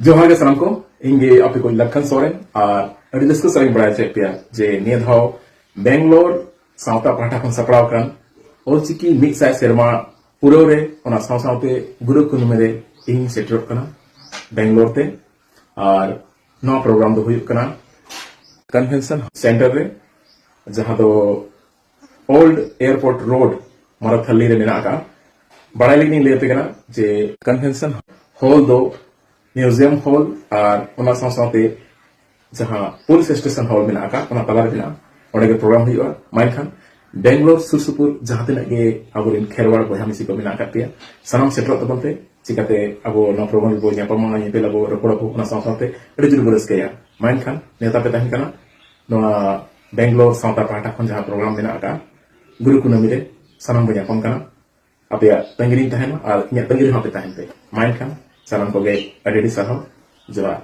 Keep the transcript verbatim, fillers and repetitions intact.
ᱡᱚᱦᱟᱨ ᱜᱮ ᱥᱟᱱᱟᱢ ᱠᱚ, ᱤᱧ ᱜᱮ ᱟᱯᱮ ᱠᱚ ᱞᱟᱠᱷᱟᱱ ᱥᱚᱨᱮᱱ, ᱟᱨ ᱟᱹᱰᱤ ᱨᱟᱹᱥᱠᱟᱹ ᱥᱟᱞᱟᱜ ᱤᱧ ᱵᱟᱲᱟᱭ ᱦᱚᱪᱚᱭᱮᱫ ᱯᱮᱭᱟ ᱡᱮ ᱱᱤᱭᱟᱹ ᱫᱷᱟᱣ ᱵᱮᱝᱜᱟᱞᱳᱨ ᱥᱟᱶᱛᱟ ᱯᱟᱦᱴᱟ ᱠᱷᱚᱱ ᱥᱟᱯᱲᱟᱣ ᱟᱠᱟᱱ ᱚᱞᱪᱤᱠᱤ ᱢᱤᱫ ᱥᱟᱭ ᱥᱮᱨᱢᱟ ᱯᱩᱨᱟᱹᱣ ᱨᱮ, ᱚᱱᱟ ᱥᱟᱶ ᱥᱟᱶᱛᱮ ᱜᱩᱨᱩ ᱠᱩᱱᱟᱹᱢᱤ ᱨᱮ ᱤᱧ ᱥᱮᱴᱮᱨᱚᱜ ᱠᱟᱱᱟ ᱵᱮᱝᱜᱟᱞᱳᱨ ᱛᱮ᱾ ᱟᱨ ᱱᱚᱣᱟ ᱯᱨᱳᱜᱨᱟᱢ ᱫᱚ ᱦᱩᱭᱩᱜ ᱠᱟᱱᱟ ᱠᱚᱱᱵᱷᱮᱱᱥᱚᱱ ᱥᱮᱱᱴᱟᱨ ᱨᱮ, ᱡᱟᱦᱟᱸ ᱫᱚ ᱳᱞᱰ ᱮᱭᱟᱨᱯᱳᱨᱴ ᱨᱳᱰ, ᱢᱟᱨᱟᱛᱷᱟᱞᱤ ᱨᱮ ᱢᱮᱱᱟᱜ ᱟᱠᱟᱫᱼᱟ᱾ ᱵᱟᱲᱟᱭ ᱞᱟᱹᱜᱤᱫ ᱤᱧ ᱞᱟᱹᱭ ᱟᱯᱮ ᱠᱟᱱᱟ ᱡᱮ ᱠᱚᱱᱵᱷᱮᱱᱥᱚᱱ ᱦᱚᱞ ᱫᱚ ᱢᱤᱣᱡᱤᱭᱟᱢ ᱦᱚᱞ ᱟᱨ ᱚᱱᱟ ᱥᱟᱶ ᱥᱟᱶᱛᱮ ᱡᱟᱦᱟᱸ ᱯᱩᱞᱤᱥ ᱥᱴᱮᱥᱚᱱ ᱦᱚᱞ ᱢᱮᱱᱟᱜ ᱟᱠᱟᱫ, ᱚᱱᱟ ᱛᱟᱞᱟᱨᱮ ᱢᱮᱱᱟᱜᱼᱟ, ᱚᱸᱰᱮ ᱜᱮ ᱯᱨᱳᱜᱨᱟᱢ ᱦᱩᱭᱩᱜᱼᱟ᱾ ᱢᱟ ᱮᱱᱠᱷᱟᱱ ᱵᱮᱝᱜᱟᱞᱳᱨ ᱥᱩᱨ ᱥᱩᱯᱩᱨ ᱡᱟᱦᱟᱸ ᱛᱤᱱᱟᱹᱜ ᱜᱮ ᱟᱵᱚᱨᱮᱱ ᱠᱷᱮᱨᱣᱟᱲ ᱵᱚᱭᱦᱟ ᱢᱤᱥᱤ ᱠᱚ ᱢᱮᱱᱟᱜ ᱟᱠᱟᱫ ᱯᱮᱭᱟ, ᱥᱟᱱᱟᱢ ᱥᱮᱴᱮᱨᱚᱜ ᱛᱟᱵᱚᱱ ᱯᱮ᱾ ᱪᱤᱠᱟᱛᱮ ᱟᱵᱚ ᱱᱚᱣᱟ ᱯᱨᱳᱜᱨᱟᱢ ᱨᱮᱵᱚ ᱧᱟᱯᱟᱢᱟ, ᱧᱮᱯᱮᱞ ᱟᱵᱚ, ᱨᱚᱯᱚᱲ ᱟᱵᱚ, ᱚᱱᱟ ᱥᱟᱶ ᱥᱟᱶᱛᱮ ᱟᱹᱰᱤ ᱡᱳᱨ ᱵᱚ ᱨᱟᱹᱥᱠᱟᱹᱭᱟ᱾ ᱢᱟ ᱮᱱᱠᱷᱟᱱ ᱱᱮᱣᱛᱟ ᱯᱮ ᱛᱟᱦᱮᱱ ᱠᱟᱱᱟ ᱱᱚᱣᱟ ᱵᱮᱝᱜᱟᱞᱳᱨ ᱥᱟᱶᱛᱟ ᱯᱟᱦᱴᱟ ᱠᱷᱚᱱ ᱡᱟᱦᱟᱸ ᱯᱨᱳᱜᱨᱟᱢ ᱢᱮᱱᱟᱜ ᱟᱠᱟᱫ ᱜᱩᱨᱩ ᱠᱩᱱᱟᱹᱢᱤ ᱨᱮ᱾ ᱥᱟᱱᱟᱢ ᱵᱚ ᱧᱟᱯᱟᱢ ᱠᱟᱱᱟ᱾ ᱟᱯᱮᱭᱟᱜ ᱛᱟᱺᱜᱤ ᱨᱤᱧ ᱛᱟᱦᱮᱱᱟ ᱟᱨ ᱤᱧᱟᱹᱜ ᱛᱟᱺᱜᱤ ᱨᱮᱦᱚᱸ ᱯᱮ ᱛᱟᱦᱮᱱ ᱯᱮ᱾ ᱢᱟ ᱮᱱᱠᱷᱟᱱ ᱥᱟᱱᱟᱢ ᱠᱚᱜᱮ ᱟᱹᱰᱤ ᱟᱹᱰᱤ ᱥᱟᱨᱦᱟᱣ᱾ ᱡᱚᱦᱟᱨ᱾